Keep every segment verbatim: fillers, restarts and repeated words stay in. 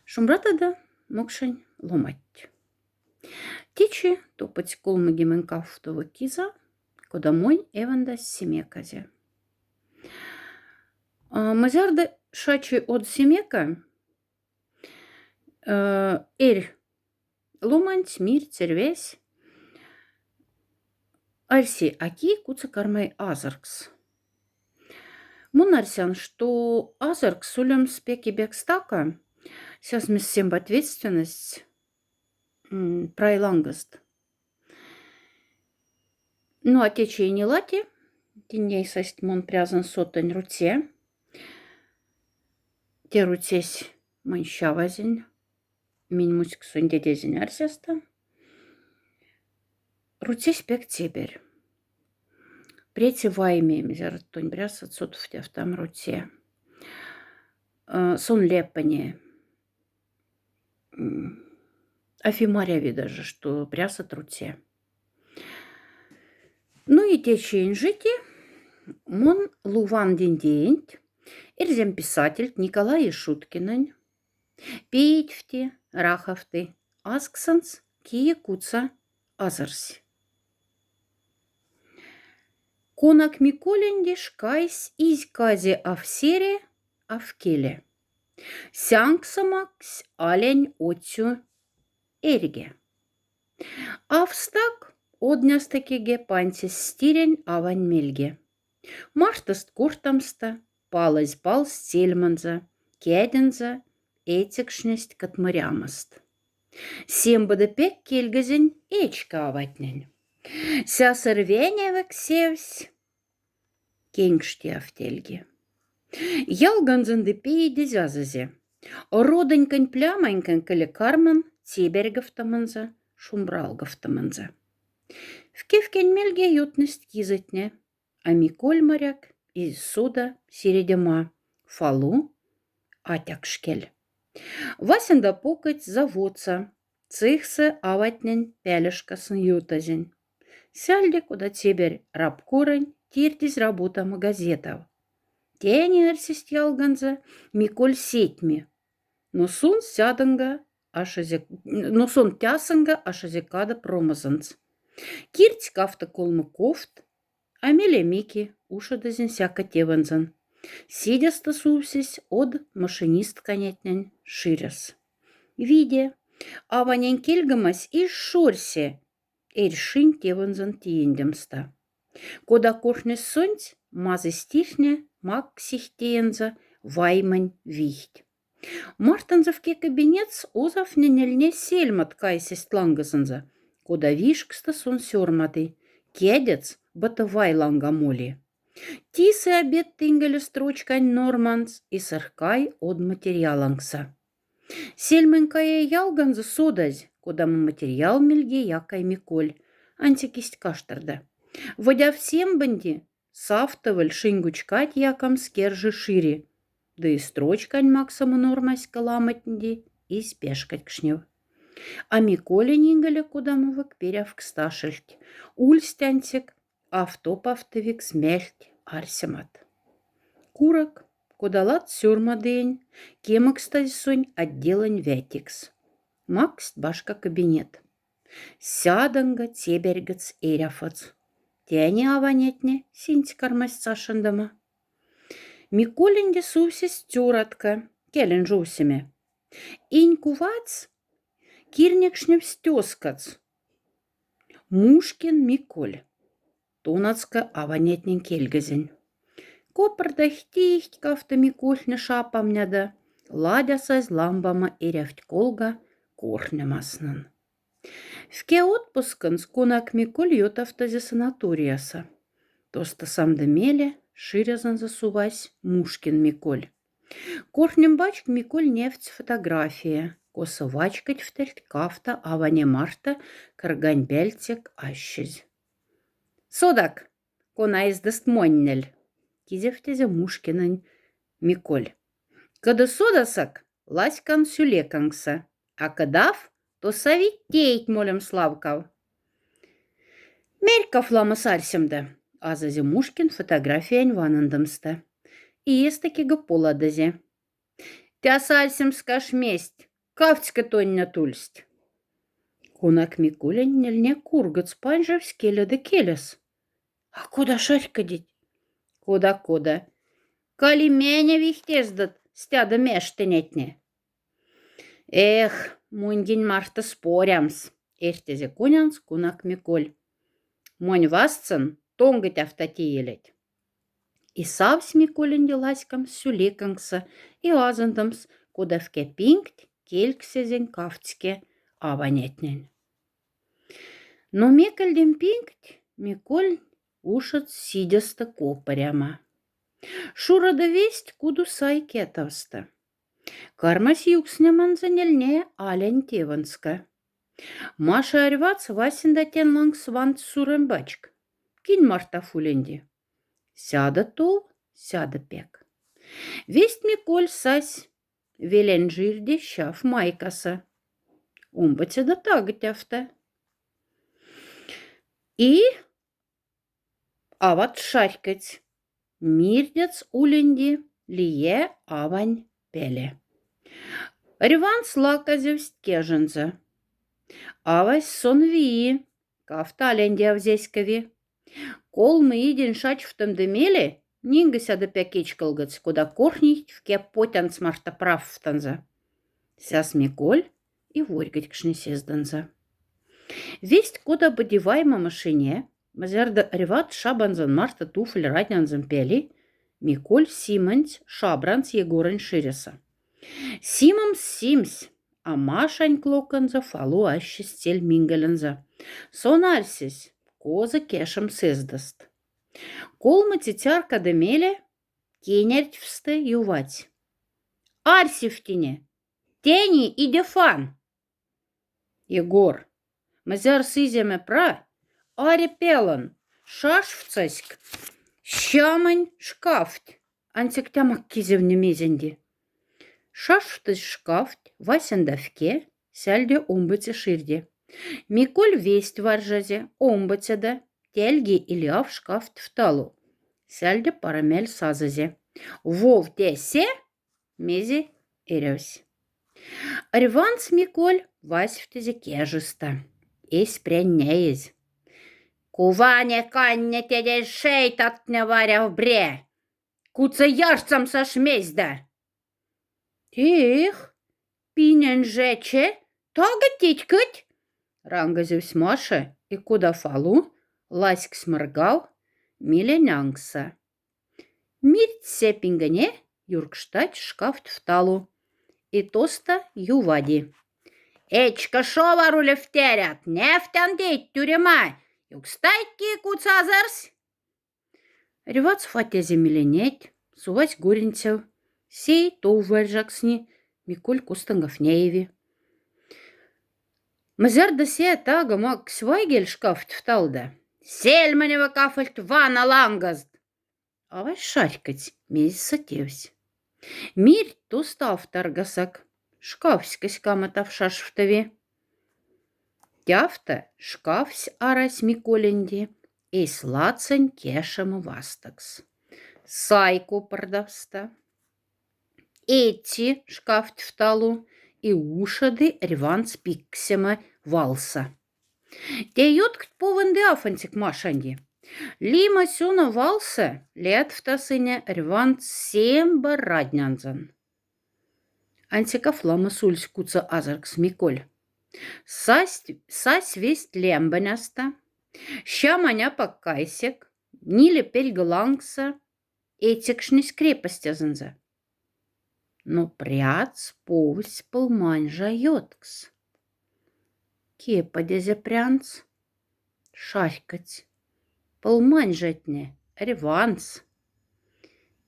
Шумбратада, мокшень ломатть. Течи топодсь колмогимень кафтова киза, кода монь эвандась семеказе. А, мзярда шачи од семека, э, эрь ломанть, мирть, эрьвесь арси, а кие куца кармай азоркс. Мон арсян, что азоркс улемс пек и пек стака, сяс мес семб ответственность, м, прай лангост. Ну, а течи и не лати, тинь эйсасть мон прязан сотонь руце. Те руцесь монь сявазень, минь муськсонь дедезень арсяста. Руцесь пек цебярь. Преци вайме, мзярда тонь прясат сотфтявтам руце. Э, сон лепоне. М, афи маряви даже, что прясат руце. Ну и течи инжити мон луван дендеенть эрзянь писательть Николай Ишуткинэнь. Пейтфти, рахавти асксонц, кие куца азорсь. Конак Миколенди шкайсь изь казе аф сере, аф келе. Сянкса максь алянь отсю эрьге. Аф стак одняста кеге паньсесь стирень авань мельге. Маштост кортамста палазь палсь сельмонза, кяденза эцекшнесть катмырямост. Сембода пек кельгезень эчка аватьнень. Сяс эрьвеневек севсь кенкшти афтельги. Ялганзон ды пейдезь азазе. Родоньконь-плямоньконь кыле карман цебярьговтомонза, шумбралговтомонза. Вкевкень мельге ётнесть кизотне, а Миколь моряк и сода середема, Фалу атякшкель. Васенда покодь заводса, цехсэ аватьнень пялешкасын ютазень. Сяльде, кода цебярь рабкорань тирдезь работама газетав. Тяни арсесть ялганза Миколь сэтьме. Но сон сядонга ашазе, но сон тясонга ашазе када промозонц. Кирдсь кафта колмо кофт, а меле мики ушодозень сяка тевонзон. Сидяста сувсесь од машинистканятнень ширяс. Виде, аванень кельгомась и шорьсе эрьшинь тевонзон тиендемста. Кода корхнес сонць, мазысь тирхне максихтеенза ваймонь вихть. Мартонзов ке кабинетс озавтненельне сельмот кайсесть лангозонза, кода вишкста сон сёрмады, кядец быта вай ланга моли. Тисэ обедтыньгеле строчкань норманц и сырхкай од материаланкса. Сельмонь кая ялганза содазь, кодамо материал мельге якай Миколь, ансяк кисть кашторда. Водяв сембонди, савтоволь шиньгуч кадь якамс кержи шири, ды и строчкань максомо нормась каламотнди из пешкодькшнев. А Миколе нингале кодамо век перявкс ташельть, ульсть ансяк автопавтовикс мяльть арсемат. Курок, кода ладт сёрмадыень, кемокстазь сонь отделонь вятикс. Максть башка кабинет. Сядонга цебярьгоц эряфоц. Тяни аванятне синць кармасть сашендома. Миколенди сувсесь цёратка, келень жувсеме. Инь кувац кирнекшневсь тёскац. Мушкин Миколь. Тонацка аванятнень кельгезень. Копордахтихть кафта Микольхне шапамняда, ладясазь ламбама эрявть колга корхнемаснон. Вке отпусконц конак Миколь ётафтазе санаторияса. Тоста самда меле ширязонза сувась Мушкин Миколь. Корхнем бачк Миколь невтсь фотография, косо вачкодьфтэльть кафта аване мархта кыргань бяльцек ассьез. Содак, кона эздаст моньнель, кизефтезе Мушкинонь Миколь. Кыда содасак, ласькан сюлекангса, а кыдав, то сави тейть молемс лавкав. Мерьков ламос арсемда, азазе Мушкин фотографиянь ванындомста. И эстакега поладазе. Тяс арсемс каш месть, кафтске тоньна тульсть. Кунак Миколень нильне кургоц панжевсь келеда келес. А кода шарькодить? Кода-кода. Кали мене вихтездат стяда мештынетне. Эх, мунь гинь марта спорямс, эрьтезе конянс кунак Миколь. Монь вастсан тонготь афта тиелеть. И савсь Миколенди ласькамс сюлекангса и азондомс, кода вке пингть кельксезень кафтске аванетнень. Но мекольдем пингть Миколь ушедс сидяста копоряма. Шурода весть куду сай кетавста. Кармась юкснеманза нильне алянь тевонска. Маша эрьвац васенда тень лангс вант сурем бачк. Кинь марта фуленди. Сяда тол, сяда пек. Весть Миколь сась велень жирде сяф майкаса. Омбоцеда таготь афта. И ават шарькодь. Мирдец уленди лие авань пеле. Эрьванц лаказевсть кеженза. Авась сон вии, кафта аленди авзеськови. Колмы идень шачфтомда меле, нинге сяда пяк эчколгоц, кода корхнихть вке потянц марта правфтанза. Сяс Миколь и ворьготькшни сездонза. Весть кода бодивайма машине, мзярда эрьват шабанзон марта туфль раднянзон пели, Миколь симонть шабранц Егорань ширеса. Симомс симсь, а Машань клоконза фалу ассьыс сельмингалянза. Сон арьсесь, коза кешем сездост. Колмоце цяркада меле кенертьфста ювать. Арьсифтине, тяни иде фан. Егор, мзяр сиземе пра, ари пялан, шашфтсаськ сямонь шкафть, ансяк тямак кизевне мезенди. Шашфтсь шкафть васенда вке, сяльде омбоце ширде. Миколь весть варжазе, омбоцеда, тяльги и ляв шкафть фталу. Сяльде парамяль сазазе. Вов тясе, мезе эрявсь. Эрьванц Миколь васьфтезе кежеста. Эсь прянь няез. Куване канне тедяй шейтатне варяв бре. Куца ярцамсаш мезда. Эх, пинянь жече, таготь тетькоть! Рангозевсь Маша и кода фалу ласьксь моргал миле нянкса. Мирть сепингене юркштать шкафть фталу. И тоста ювади. Эчка шовар улев терят, нефтян деть тюрема, юкстайки куцазарсь. Эрьвац фатязе миленеть, сувась горинцев. Сей тов варжаксни, Миколь кустангов няеви. Мзярда сея тага максь вайгель шкафть фталда. Сельманева кафльть вана лангазд. Авась шарькодсь, мезьса тевсь. Мирть тостав таргасак, шкафськась каматав шашфтови. Тяфта шкафсь арась Миколенди эсь лацонь кешема вастокс. Сай копордавста. Эци шкафть фталу и ушеди эрьванц пиксема валса. Те ёткт повонди аф ансяк Машанди. Лима сюна валса лятфтасыне эрьванц семба раднянзон. Ансяк аф ламос ульсь куца азаркс Миколь. Сась весть лямбаняста. Сямонь апак кайсек, ниле пельга лангса, эцекшнесь крепостязонза. Но прядц повсь пулманьжа ёткс. Кеподязе прянц, шарькодсь. Пулманьжатне эрьванц.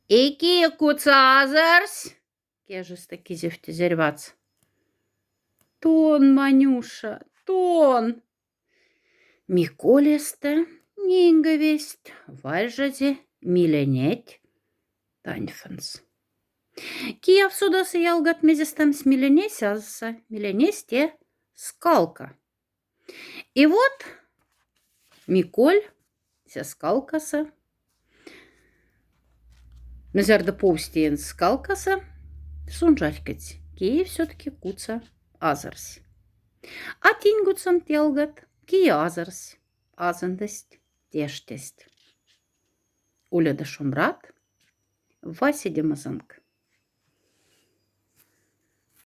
Эки куца азарсь, кежеста кизефтязь эрьвац. Тон, Манюша, тон! Миколь эста нинге весть, варжазе миленеть таньфонс. Кияв содаса ялгат, мезестамс миленесь азса, миленесь те скалка. И вот Миколь ся скалкаса, мзярда повсь тиянц скалкаса, сунжарькодсь. кие всё-таки кутса азорсь. А тинь кутсонт, ялгат, кие азорсь, азондость, тештесть. Оля да Шумбрат, ва седьмозонк.